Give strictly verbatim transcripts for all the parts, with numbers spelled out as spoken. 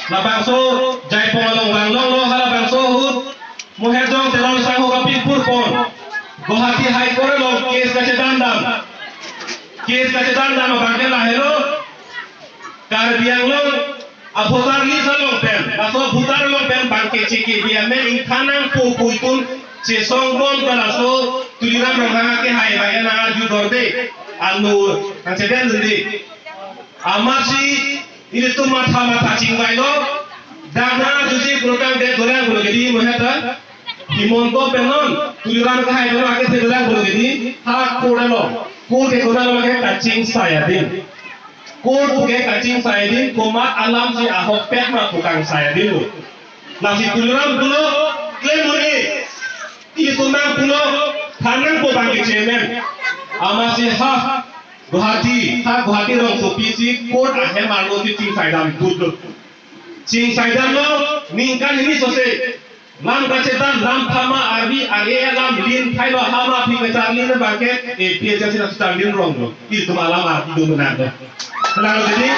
Labangso Jaipong along vanglonglo, halabangso ahut Mohenjong Teron sangho kapinpur pon Guwahati High Court along case kachedan dam. Case kachedan dam abangke lahelo, Karbi Anglong a-voter list along pen, laso voter along pen bang kechekebe amen ingthan nangpo pu itum chesong bom ke laso Tuliram Ronghang akehai abangke nang-arju dorde, anu nangchedondunde. Amatsi ilitum matha matha chingvailo, dak nang-arjuji pulotangte dolang pulo kedi mo heta. Himanta pen non, Tuliram akehai pen non akethe dolang pulo kedi, ha court along, court ke dolang lake kachingsai adin. Court ke kachingsai adin, komat alamsi ahokpet ma pu kangsai adinlo. Lasi Tuliram pulo, klem mo-e, ilitum nang pulo, than nangpo bang keche amen. Amatsi ha Guwahati, ha Guwahati rongsopi si court ahem arlo si chingsai dam putlo. Chingsai damlo, ningkan hini sose. Lam kachedan, lam thama, arvi, are, lam lin, thailo, hama, aphi kacharlin abangke, A P H L C nang charlin ronglo. Ilitum alam arti do menang do. Menang lo, jadi.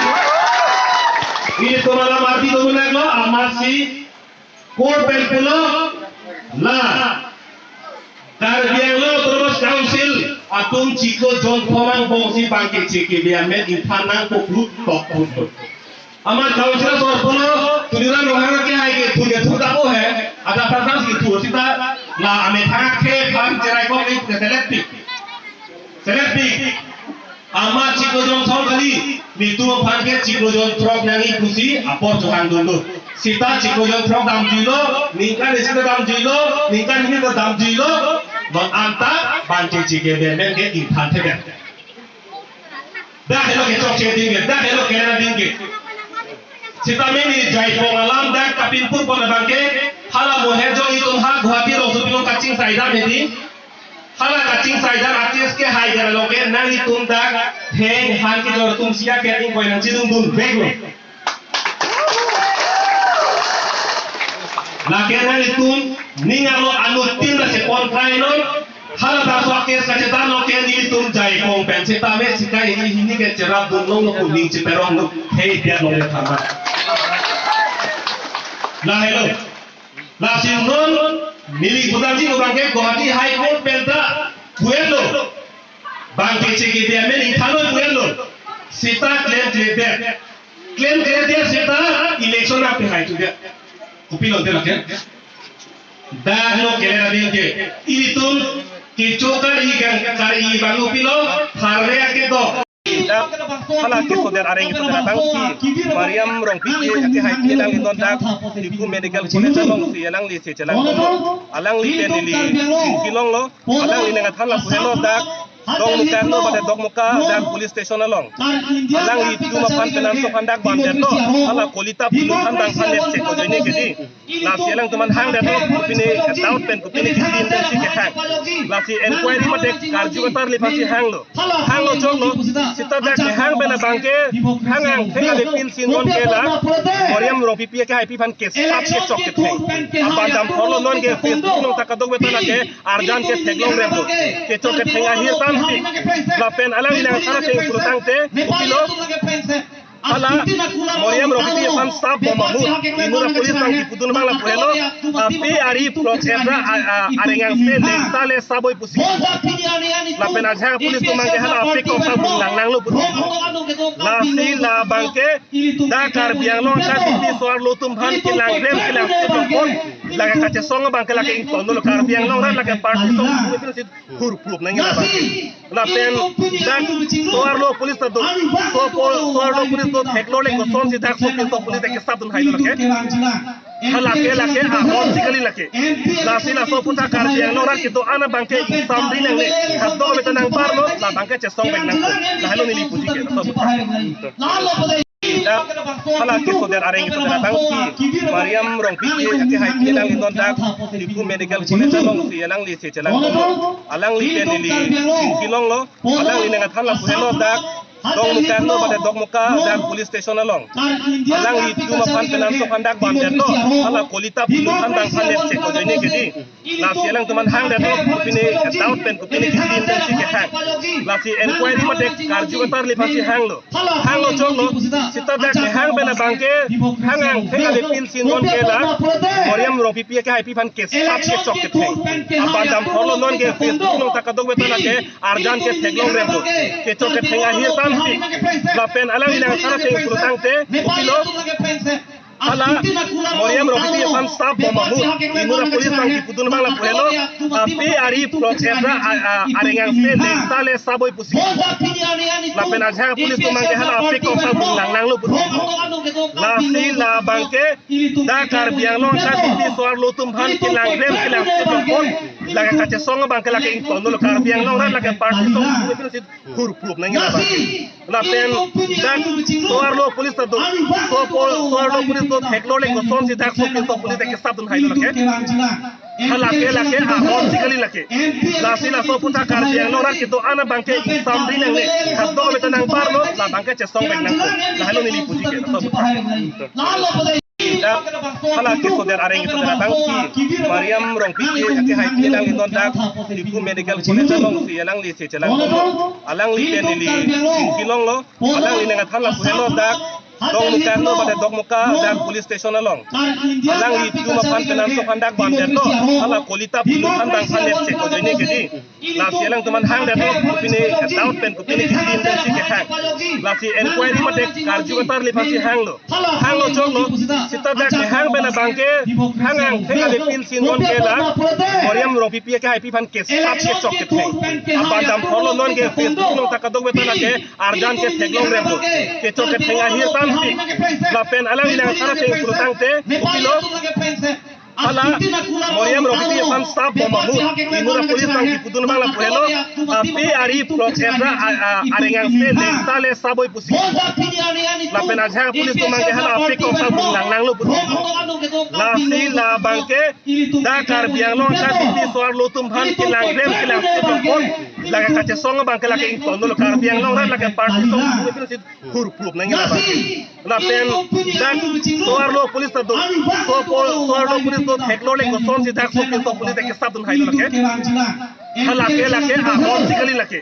Ilitum alam arti do menang lo, amatsi court pen pulo, la Karbi Anglong Autonomous Council atum chiklo jon thom angbongsi bang kechekebe amen ingthan nangpo pu tok pu tok. Amat council asor pulo, Tuliram Ronghang akehai kethu kethu ta o he, ada ta si kethu sita, la amethang akhei aphan cherai kok ni seletpik. Seletpik. Amat chiklo jon thom kali, nelitum aphan ke chiklo jon throk nangji pusi apor chohangdunlo. Sita chiklo jon throk damjuilo, ningkan isi ta damjuilo, ningkan hini ta damjuilo, non anta bang kechekebe amen ke ingthan theber. Dak helo kechokche adin ke, dak helo kelang adin ke. Sita mini Jaipong alam dak kapinpur pon abangke, hala Mohenjong itum ha Guwahati rongsopi along kachingsai dam hedi. Hala kachingsai dam a-case kehai dam along ke nanglitum dak theng han kejor atum sia ke ingkoi nangchedondun veklo. Lake nanglitum ning arlo anuttin ta chepon krai non. Hala ta so a-case kachedan along ke nelitum Jaipong pen sitame sika hini hini ke cherapdun longlo pu ning cheperonglo. Hei dia long le thama. Lahelo. Lasi non neli pudamji lo abangke Guwahati High Court pen ta pu-etlo. Bang kechekebe amen ingthannon pu-etlo. Sita klem kledet. Klem kledet sita election apehai thudet. Kopilo te lake. Dak lo kelang adin ke. Ilitum kecho kari kang kari abang kopilo, tharve akedo. Dak hala kesodet areng kesodet abangsi Mariam Rongpipi akehai pi alangli non dak Diphu Medical College alongsi alangli se chelangdunlo. Alangli pen neli chingki longlo. Alangli nangkethan lapu helo dak Dokmoka no pada Dokmoka dak police station along. Alangli atum aphan penang so aphan dak bandetlo. Hala kolita pulu aphan bang aphan net se ko joine kedi. Lasi alangtum aphan hangdetlo, kopine doubt pen kopine kitin pensi kehang. Lasi inquiry mate karju katarli aphansi hanglo. Hanglo choklo, sita dak kehang pen abangke hang angthek ale pinsi non ke la Mariam Rongpipi akehai pi aphan kesap kechok ketheng. Abang dam khorlo non ke Facebook along ta kadokave ta lake arjan ketheklong rem do. Kechok ketheng ahir tangsi. Lapen alangli nangkethan ateng pulotangte, kopilo. Hala Mariam Rongpipi aphan sap bom ahut, inut apolice abang kipudun abang lapu helo, ape ari prok ebra a, a, areng angse nekta le sap oi pusi. Lapen ajahak police atum abangke hala ape kok ta bung nangnanglo pusi. Lasi labangke dak Karbi Anglong katipi so-arlo atum aphan kelang rem kelang se pon. Lake kachesong abangke lake ingtonlo, Karbi Anglong rat lake party song hur prup nangji labang. Lapen dak so-arlo police ta do. So po, so-arlo police do theklongle kosonsi dak sopinso police dak kesapdun hailo lake. Halake lake ahon si kali lake. Lasi laso aphuthak Karbi Anglong rat kedo-an abangke ingsamri nangne. Kadokave ta nangparlo, labangke chesong vek nangpo. Lahelo neli puji ke laso aphuthak. Dak hala kesodet areng kesodet abangsi Mariam Rongpipi akehai pi alangli non dak Diphu Medical College alongsi alangli se chelangdunlo. Alangli pen neli chingki longlo. Alangli nangkethan lapu helo dak Dongmukak lo, bade Dongmukak dak police station along. Alangli itum aphan penang so phan dak bandetlo. Hala kolita pulu phan bang phan net se ko joine ke di. Lasi alangtum aphan hangdetlo, kopine doubt pen kopine kitin pen si kehang. Lasi inquiry mate karju katar li aphan si hanglo. Hanglo choklo. Seta dak kehang pen abangke hangang thek ale pin si non ke la Mariam Rongpipi ke hai pi aphan ke sap kechok ketheng. Apa dam thorlo, non ke Facebook along ta kadokave ta lake arjan ke theklong rep do. Kechok ketheng ahir tan si. Lapen alangli nang thara theng pulotangte, kopilo. Hala Mariam Rongpipi aphan sap bom ahut, inut apolice abang kipudun abang lapu helo. Ape ari plot edra a, a, arengang se neng ta le saboi pusi. Lapen ajahak police atum abangke hala ape kok sa bung lang nanglo pusi. Lasi labangke dak Karbi Anglong dak titi so-arlo atum aphan kelang rem kelang sip lo pon. Lake kachesong abangke lake ington lo, Karbi Anglong rat lake party song hur prup nang ila abangke. Lapen dak so-arlo police ta do, so po, so-arlo police do theklor le kosonsi dak sopinso police ke sap dun hailo lake. Ha lake lake ahon si kali lake. Lasi laso aphuthak Karbi Anglong rat kedo-an abangke ingsamri nangne. Kadokave ta nangparlo, labangke chesong vek nangkok. Lahelo neli puji ke, laso aphuthak. Dak hala kesodet areng kesodet abang si Mariam Rongpipi ke hai pi alangli non dak Diphu Medical College along si alangli si chelang. Alangli pen neli chingki longlo. Alangli nang than lapu helo dak Dongmukak lo, bade Dongmukak dak police station along. Alangli itum aphan penang so phan dak bandetlo. Hala kolita pulu phan bang phan net se ko joine ke di. Lasi alangtum aphan hangdetlo, kopine doubt pen kopine kitin pen si kehang. Lasi inquiry mate karju katar li aphan si hanglo. Hanglo choklo. Seta dak kehang pen abangke hangang thek ale pin si non ke la Mariam Rongpipi ke hai pi aphan ke sap kechok ketheng. Apa dam thorlo, non ke Facebook along ta kadokave ta lake arjan ke theklong rep do. Kechok ketheng ahir tan si. Lapen alangli nang thara theng pulotangte, kopilo. Hala Mariam Rongpipi aphan sap bom ahut, inut apolice abang kipudun abang lapu helo. Ape ari plot edra a, a, arengang se neng ta le saboi pusi. Lapen ajahak police atum abangke hala ape kok sa bung lang nanglo pusi. Lasi labangke dak Karbi Anglong dak titi so-arlo atum aphan kelang rem kelang sip lo pon. Lake kachesong abangke lake ington lo, Karbi Anglong rat lake party song hur prup nang ila abangke. Lapen dak so-arlo police ta do, so po, so-arlo police do theklor le kosonsi dak sopinso police ke sap dun hailo lake. Ha lake lake ahon si kali lake.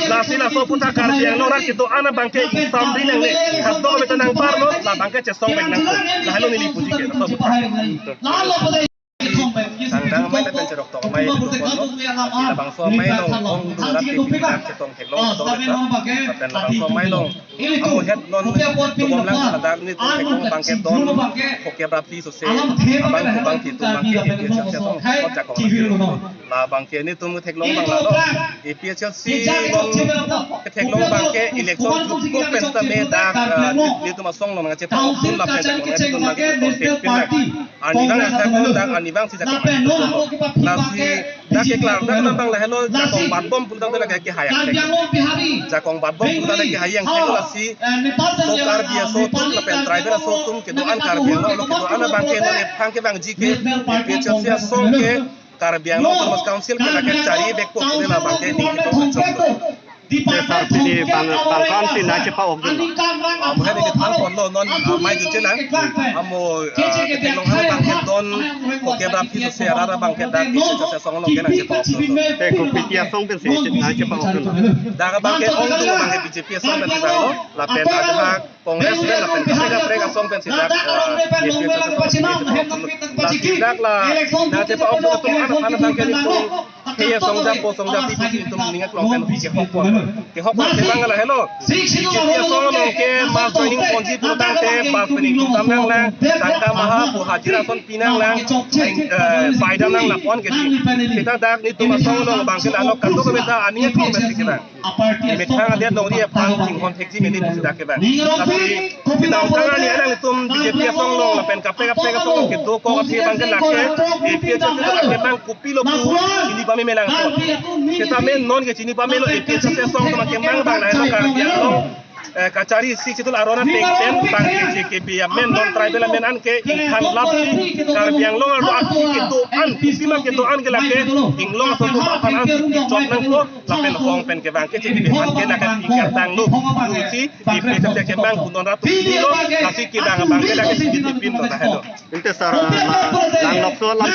Lasi laso aphuthak Karbi Anglong rat kedo-an abangke ingsamri nangne. Kadokave ta nangparlo, labangke chesong vek nangkok. Lahelo neli puji ke, laso aphuthak. Tangdang amei lapen cherok tok amei nelitum ponlo. Lasi labangso amei along ongdung rat kepi dak chetong theklong do beta. Lapen labangso amei along amo het non tobom lang, ladak nelitum theklong abangke don phokep ra phli sose abang abang titu abangke APHLC asong kot jakong. Labangke nelitum theklong abang lalo. APHLC along ketheklong abangke election jutkok pen sitame dak, eh, nelitum asong along nangchepakdun lapen jakong nelitum abangke campaign pin lang. Arnivang dak dak arnivang si jakong. Lasi dak keklar dak nang abang lahelo, jakong batbom pulotangte lake kehai ang. Jakong batbom pulotangte kehai ang, lasi so Karbi aso atum lapen tribal aso atum kedo-an Karbi Anglong lo kedo-an abangke non ephang kevangji ke APHLC asong ke Karbi Anglong Autonomous Council ke lake chari vekpo pu labangke ning kepachok. Te sar pini bang, bang ko-an si nangchepa-okdun? Ah, mo hene kethan ponlo non, ah, amei jutje lang. Amo, ah, ketheklong abangke don phokep ra phli sose arat abangke dak APHLC asong along ke nangchepa-okdun. Te kopi asong pensi nangchepa-okdun? Dak abangke ongdung abangke BJP asong pensi vanglo. Lapen ajahak Congress pen lapen kaprek kaprek asong pensi dak, eh, APHLC asong pensi dak la nangchepa-okdun atum an an abangke nelitum khei asong ja po asong ja pi pusi nelitum ning aklong pen kehok pon. Kehok pon si abang lahelo. BJP asong along ke mass joining ponji pulotangte pass pen ingtum dam nanglang, tangka maha pu hajira ason pi nanglang, eh, pai dam nang lapon ke di. Seta dak nelitum asong along abangke lalo kadokave ta aning aklong pensi kevang. Methang adet longri aphan chinghon thekji mene pusi dak kevang. Lasi kedamtang arni alanglitum BJP asong along lapen kaprek kaprek asong along kedo kok aphi abangke lake APHLC abangke abang kopilo pu chini pame me lang. Setame non ke chini pamelo, APHLC asong abangke abang abang lahelo Karbi Anglong Eh, kachari isi chitul aron ateng pen bang K J K B amen, non tribal amen an ke ingthan lapsi Karbi Anglong arlo aksi kedo-an, isi ma kedo-an ke lake Inglong aso tu aphan an si chot nangpo, lapen hong pen kevang ke chikidi aphan ke lake pikir tanglo. Pusi ipi saja kemang kunon ratu pilo, lasi kevang abang ke lake chikidi pin to tahe do. Inte sar, la, lang lokso, lang